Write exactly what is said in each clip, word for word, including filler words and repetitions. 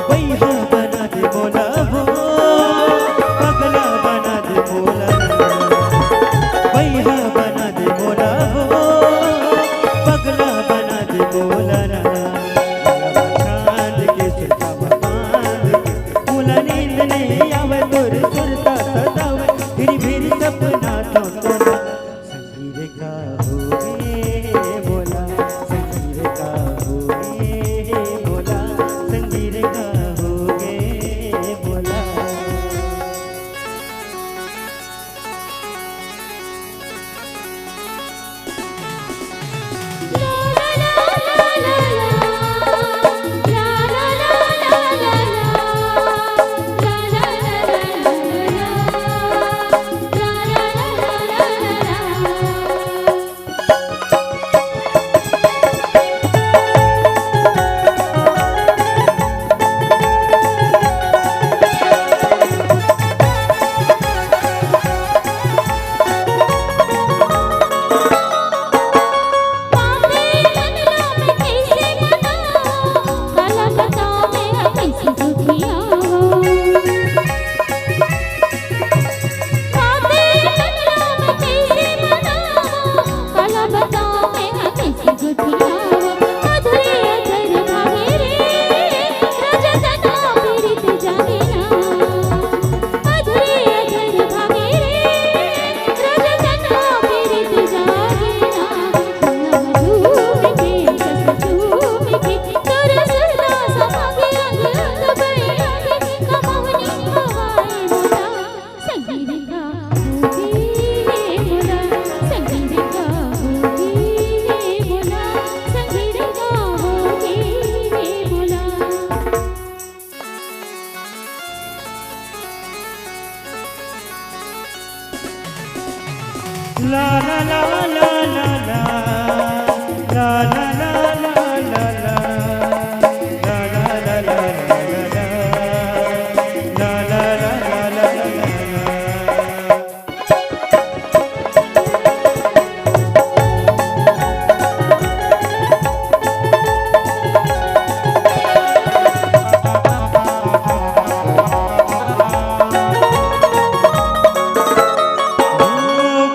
बइहा बना दे मोला हो, पगला बना दे मोला। बइहा बना दे मोला हो, पगला बना दे मोला ना। चांद के सुरता म बांध के, मोला नींद नइ आवय, तोर सुरता सतावय, फिर भी सपना तो तोला। संगी रे का होगे मोला, संगी रे का होगे मोला, संगी रे का होगे मोला।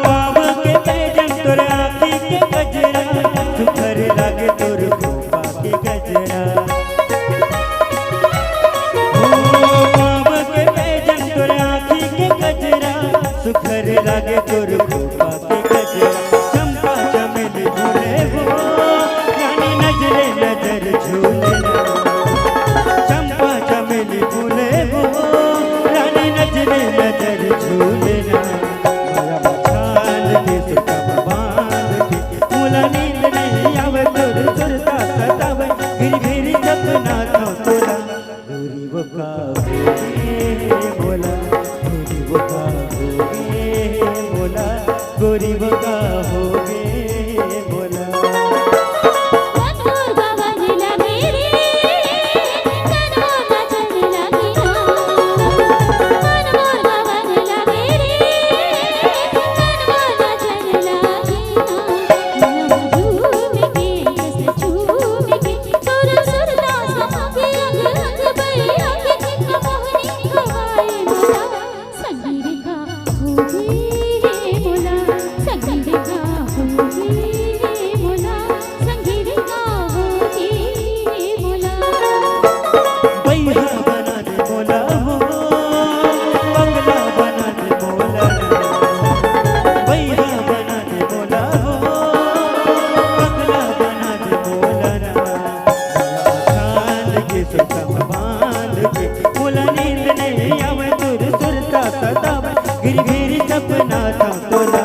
पाँव के पैजन तोर आँखी के गजरा, सुघर लागे तोर खोपा के गजरा। ओ पाँव के पैजन तोर आँखी के गजरा, सुघर लागे तोर खोपा के गजरा। चंपा चमेली फूले हो, रानी नजरे नजर झूले ना। चंपा चमेली फूले हो, रानी नजरे नजर झूले ना। माया मछाल के सुतम बांध के, मोला नींद नइ आवय, तोर सुरता सतावय, फिर फिर सपना तो तोला। गोरी वो का होगे मोला, गोरी वो का होगे मोला, गोरी वो का होगे मोला। फिर फिर सपना था तोला,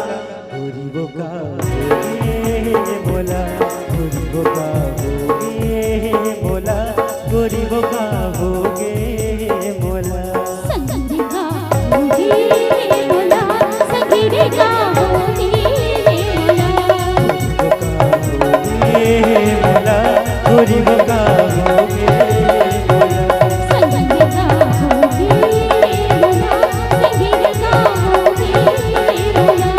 गोरी वो का होगे मोला, गोरी वो का होगे मोला, गोरी वो का होगे मोला। संगीत का होगे मोला, संगीत का होगे मोला। गोरी वो का होगे मोला, गोरी वो का होगे मोला। संगीत का होगे मोला, संगीत का होगे मोला।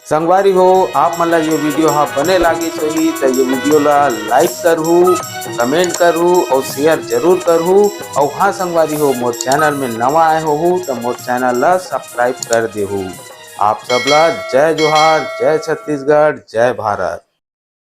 संगवारी हो, आप मन ला ये वीडियो हा बने लागिस होही त ये वीडियो ला like करहू, comment करहू और share जरूर करहू। और हाँ संगवारी हो, मोर चैनल में नवा आए होहू त मोर चैनल ला subscribe कर देहू। आप सब ला जय जोहार, जय छत्तीसगढ़, जय भारत।